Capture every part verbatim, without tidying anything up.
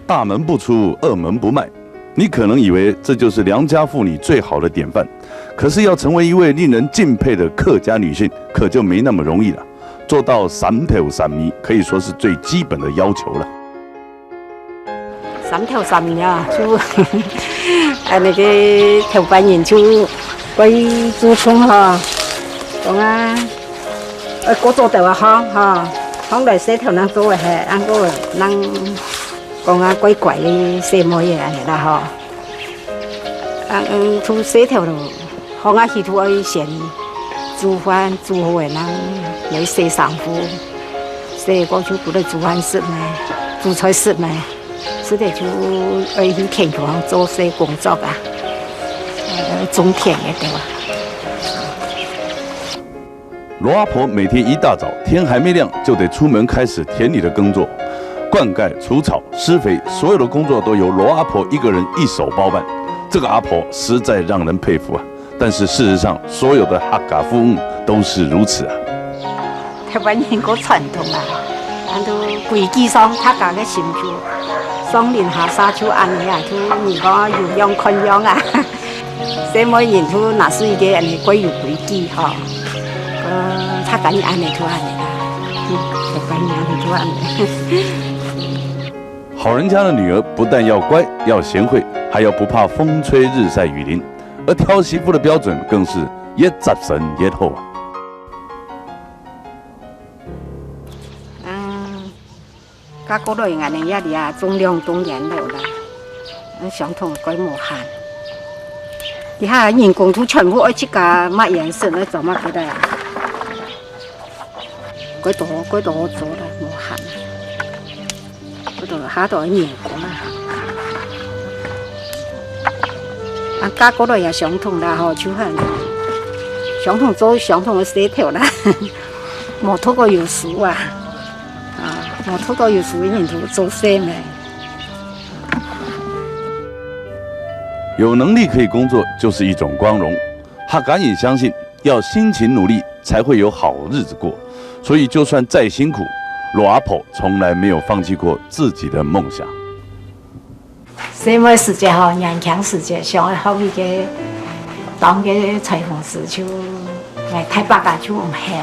大门不出，二门不迈。你可能以为这就是良家妇女最好的典范，可是要成为一位令人敬佩的客家女性，可就没那么容易了。做到三头三尾，可以说是最基本的要求了。三头三尾啊，就，啊，那个头班人就会注重哈，讲啊，呃，过早头啊，哈，哈，放来洗头能做个，还，俺个能讲啊，乖乖个洗妹个，安尼啦，哈。 啊，嗯，就洗头咯，好啊，起初愛先煮飯，煮好个，人來洗衫褲，洗過就過來煮飯食咩，煮菜食咩，食了就愛去田坵做些工作啊，呃，種田个對吧？ 罗阿婆每天一大早，天还没亮就得出门开始田里的耕作，灌溉、除草、施肥，所有的工作都由罗阿婆一个人一手包办。这个阿婆实在让人佩服啊！但是事实上，所有的客家妇女都是如此啊。台湾人个传统啊，安到规矩上，大家个心就上邻下舍就安尼啊，就人讲有样看样啊。 洗妹人就拿是一个安尼，个有规矩吼。呃，他敢安尼就安尼啦，嗯，他敢安尼就安尼。好人家的女儿不但要乖，要贤惠，还要不怕风吹日晒雨淋，而挑媳妇的标准更是越扎实越好啊。嗯。 嫁過來，𠊎等這裡啊，種兩棟菸樓啦，相當个無閒。這下人工都全部愛自家買菸食，愛做麼个个啊？幾多，幾多做啦，無閒。幾多下都愛人工啊。啊，嫁過來也相同啦，吼，就係相同做相同个事頭啦，無讀過有書啊。 啊，𠊎讀到有時人都做事咩。有能力可以工作，就是一种光荣。客家人相信，要辛勤努力，才会有好日子过。所以，就算再辛苦，罗阿婆从来没有放弃过自己的梦想。 細妹時節吼，年輕時節想愛學一个當个裁縫師，就𠊎大伯啊就毋肯，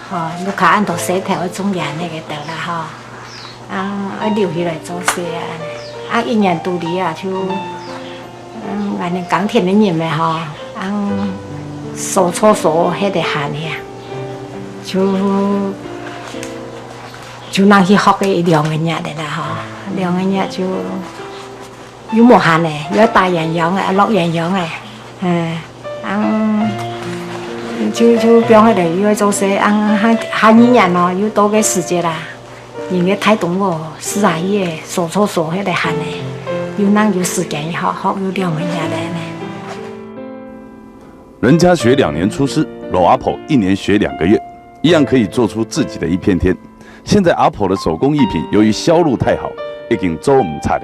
吼，屋下恁多事頭愛種菸仔个兜啦吼，啊，愛留起來做事啊。啊，一年到底啊，就，嗯，𠊎等耕田个人咩吼，啊，掃帚掃忒个閒个啊，就 就拿去學个一兩個月个啦吼，兩個月就又無閒咧，又打鴛鴦个，落鴛鴦个，嗯，啊，就就放下來又愛做事，啊，下下二年咯，又到个時節啦，人个大冬哦，四十一个，掃帚掃忒个閒咧，又能有時間學，學又兩個月咧呢。 人家学两年出师，罗阿婆一年学两个月，一样可以做出自己的一片天。现在阿婆的手工艺品由于销路太好，已经做毋出了，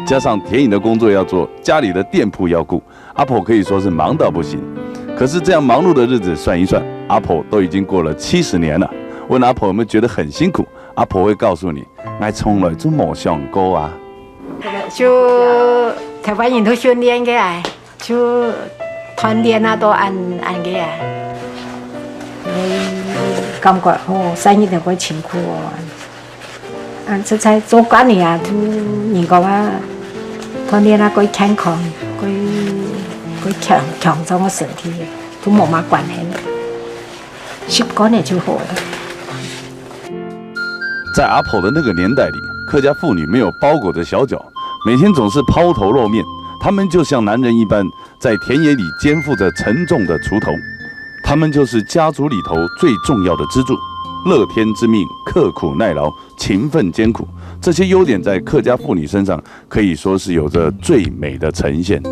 加上田野的工作要做，家里的店铺要顾，阿婆可以说是忙到不行。可是这样忙碌的日子算一算，阿婆都已经过了七十年了。问阿婆有没有觉得很辛苦，阿婆会告诉你：“我从来就没想过啊。”就台湾人都训练个啊。 就锻炼啊，都恁恁个啊。嗯，感覺吼，生意都會辛苦哦。啊，這才做慣了啊，就人講啊，鍛炼啊，會健康，會會強強壯个身體，都無麼關係。習慣了就好了。 在阿婆的那个年代里，客家妇女没有包裹着小脚，每天总是抛头露面，她们就像男人一般，在田野里肩负着沉重的锄头。她们就是家族里头最重要的支柱，乐天知命、刻苦耐劳、勤奋艰苦，这些优点在客家妇女身上可以说是有着最美的呈现。